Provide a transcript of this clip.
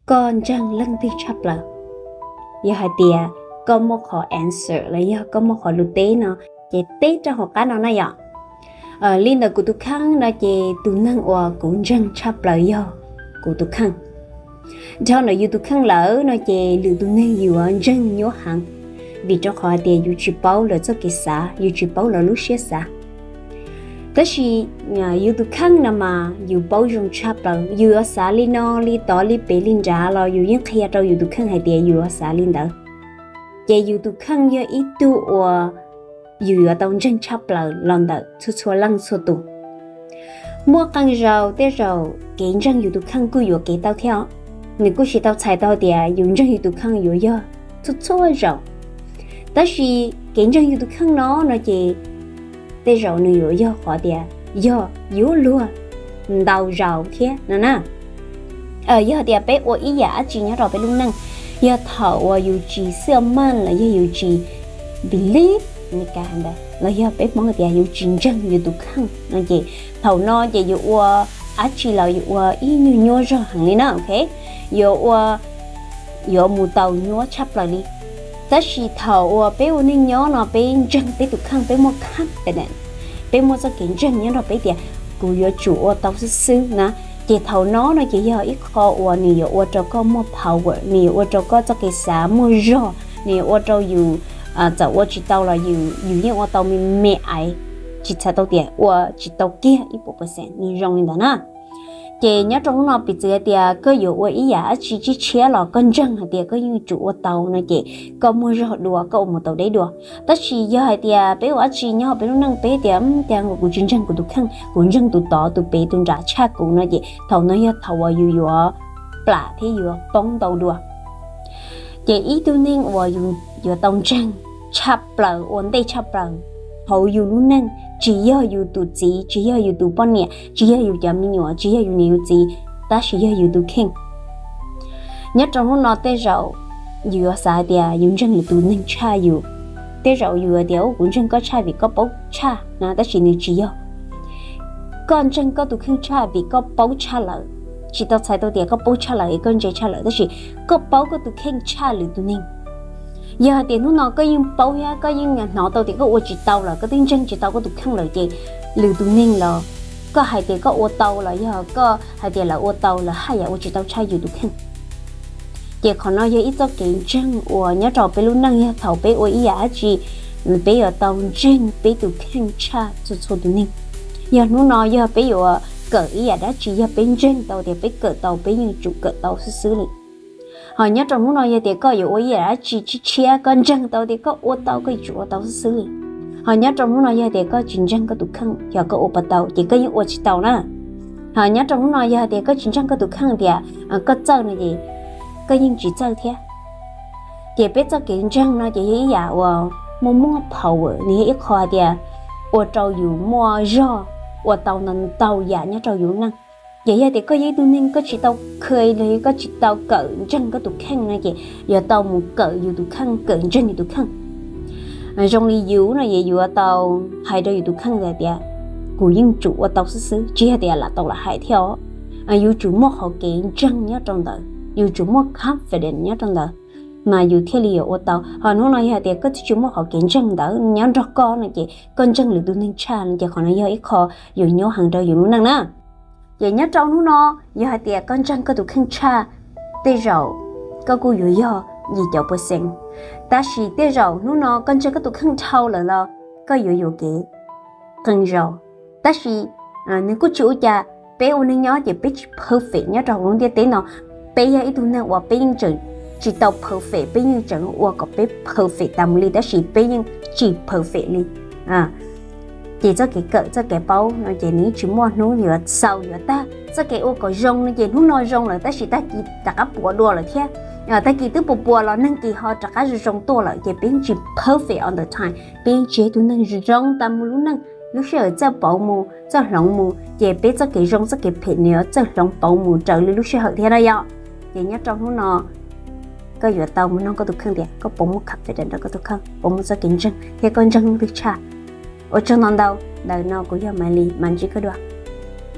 koj ntseeg leej twg tshaj plaws. Yog hais tias koj muaj qhov answer los yog koj muaj qhov lus teb no, ces teb rau hauv qab no na yom. Li ntawm kuv tus kheej no ces tus neeg uas kuv ntseeg tshaj plaws yog kuv tus kheej. Dhau ntawm yus tus kheej lawm no ces lwm tus neeg yuav ntseeg nyuaj heev, vim rau qhov hais tias yus tsis paub lawv txoj kev xav, yus tsis paub lawv lub siab xav. Tab sis yus tus kheej no mas yus paub zoo tshaj plaws, yus yuav xav li no li tod li pem li nrad los yus yeej qhia rau yus tus kheej hais tias yus yuav xav li ntawd. Ces yus tus kheej yog ib tug uas yus yuav tau ntseeg tshaj plaws los ntawm txhua txhua leej txhua tus. Muaj qee zaus tej zaum kev ntseeg yus tus kheej kuj yuav kev tau thiab os. Nws kuj tsis tau txhais tau tias yus ntseeg yus tus kheej yuav yog txhua txhua zaus. Tab sis kev ntseeg yus tus kheej no no ces tej zaum nws yuav yog qhov tias yog yuav luag ntau zaus thiab no na. Yog tias peb ua ib yam dab tsi nyob rau peb lub neej, yog thaum uas yus tsis xia maj los yog yus tsis believe, los yog peb Hmoob tias yus tsis ntseeg yus tus kheej no ces thaum no ces yus ua dab tsi los yus ua ib nyuag nyuaj zog heev li na, ok, yuav ua, yuav mus tau nyuaj tshaj plaws li. Tab sis thaum uas peb ua neej nyob no peb ntseeg peb tus kheej, peb muaj confidence, peb muaj txoj kev ntseeg nyob rau peb tias kuv yuav tsum ua tau xwb xwb na, ces thaum no no ces yog ib qho uas nws yuav ua rau koj muaj power, nws yuav ua rau koj txoj kev xav muaj zog, nws yuav ua rau yus txawm ua tsis tau los yus yeej ua tau me me aiv, tsis txhais tau tias ua tsis tau kiag ib puas percent, nws zoo li ntawd na. Ces nyob rau hnub no piv txwv hais tias koj yuav ua ib yam dab tsi tshiab tshiab los koj ntseeg hais tias koj yeej tsum ua tau no ces koj muaj zog dua, koj ua mus tau deb dua. Tab sis yog hais tias peb ua dab tsi nyob peb lub neej peb tias, cas kuv tsis ntseeg kuv tus kheej, kuv ntseeg tus tod tus pem tus nrad tshaj kuv no ces thaum no yog thaum uas yus yuav plam thiab yuav poob ntau dua. Ces ib tug neeg uas yus yuav tau ntseeg tshaj plaws ua ntej tshaj plaws hauv yus lub neej tsis yog yus tus txiv, tsis yog yus tus poj niam, tsis yog yus cov me nyuam, tsis yog yus niam yus txiv, tab sis yog yus tus kheej. Nyob rau hnub no tej zaum yus yuav xav hais tias yus ntseeg lwm tus neeg tshaj yus. Tej zaum yus hais tias kuv ntseeg koj tshaj vim koj paub tshaj na, tab sis nws tsis yog. Koj ntseeg koj tus kheej tshaj vim koj paub tshaj lawm, tsis tau txhais tau tias koj paub tshaj lawm es koj ntse tshaj lawm, tab sis koj paub koj tus kheej tshaj lwm tus neeg. Yog hais tias hnub no koj yeej paub thiab koj yeej hnov tau tias koj ua tsis tau lawm, koj twb ntseeg tsis tau koj tus kheej lawm ces lwm tus neeg los koj hais tias koj ua tau los yog koj hais tias lawv ua tau, lawv haj yam ua tsis tau tshaj yus tus kheej. Ces qhov no yog ib txoj kev ntseeg uas nyob rau peb lub neej, yog thaum peb ua ib yam dab tsi peb yuav tau ntseeg peb tus kheej tshaj txhua txhua tus neeg. Yog hnub no yog peb yuav kawm ib yam dab tsi yog peb ntseeg tau tias peb kawm tau, peb yeej tsum kawm tau xwb xwb li. Ho nyob rau hnub no yog tias koj yuav ua ib yam dab tsi tshiab tshiab koj ntseeg tau tias koj ua tau, koj yuav tsum ua tau xwb xwb li. Ho nyob rau hnub no yog tias koj tsis ntseeg koj tus kheej, yog koj ua puas tau ces koj yeej ua tsis tau na. Ho nyob rau hnub no yog tias koj tsis ntseeg koj tus kheej tias koj txawj no ces koj yeej tsis txawj thiab. Ces peb txoj kev ntseeg no ces yog ib yam uas muaj muaj power, nws yog ib qho hais tias ua rau yus muaj zog ua tau ntau ntau yam nyob rau yus neej. Ces yog tias koj yog ib tug neeg koj tsis tau kheej los yog koj tsis tau kawm ntseeg koj tus kheej no ces yuav tau mus kawm yus tus kheej, kawm ntseeg yus tus kheej. Zoo li yus no es yuav tau hais rau yus tus kheej hais tias kuv yeej tsum ua tau xwb xwb, tsis yog tias lam tau lam hais thiab os. Yus tsum muaj qhov kev ntseeg nyob rau ntawd, yus tsum muaj confidence nyob rau ntawd, mas yus thiaj li yuav ua tau. Ho hnub no yog hais tias koj twb tsis muaj qhov kev ntseeg ntawd nyob nrog koj no ces koj ntseeg lwm tus neeg tshaj no ces qhov no yog ib qho yuav nyuaj heev rau yus lub neej na. Ces nyob rau hnub no yog hais tias koj ntseeg koj tus kheej tshaj, tej zaum koj kuj yuav yog yim caum percent. Tab sis tej zaum hnub no koj ntseeg koj tus kheej dhau lawm los koj yuav yuam kev qee zaus. Tab sis nws kuj tsis ua cas, peb ua neej nyob ces peb tsis perfect nyob rau hauv lub ntiaj teb no. Peb yog ib tug neeg uas peb yeej tseem tsis tau perfect, peb yeej tseem ua kom peb perfect tas mus li, tab sis peb yeej tsis perfect li. Ces txoj kev kawm txoj kev paub no ces nws yeej tsis muaj hnub yuav xaus yuav tag. Txoj kev ua kom zoo no ces hnub no zoo lawm tab sis tag kis rov qab puas dua lawm thiab. Tag kis twb puas puas los nag kis ho rov qab zoo zoo tuaj lawm ces peb yeej tsis perfect all the time, peb yeej tsis yog ib tug neeg zoo tas mus lub neej. Lub sij hawm txawj pauv mus txawj hloov mus ces peb txoj kev zoo txoj kev phem nws yuav txawj hloov pauv mus raws li lub sij hawm thiab na yom. Ces nyob rau hnub no koj yuav tau mus nug koj tus kheej tias koj puas muaj confidence rau koj tus kheej, puas muaj txoj kev ntseeg thiab koj ntseeg leej twg tshaj. Ua tsaug ntau ntau, ntawm no kuv yog Maiv Lis, mam ntsib koj dua.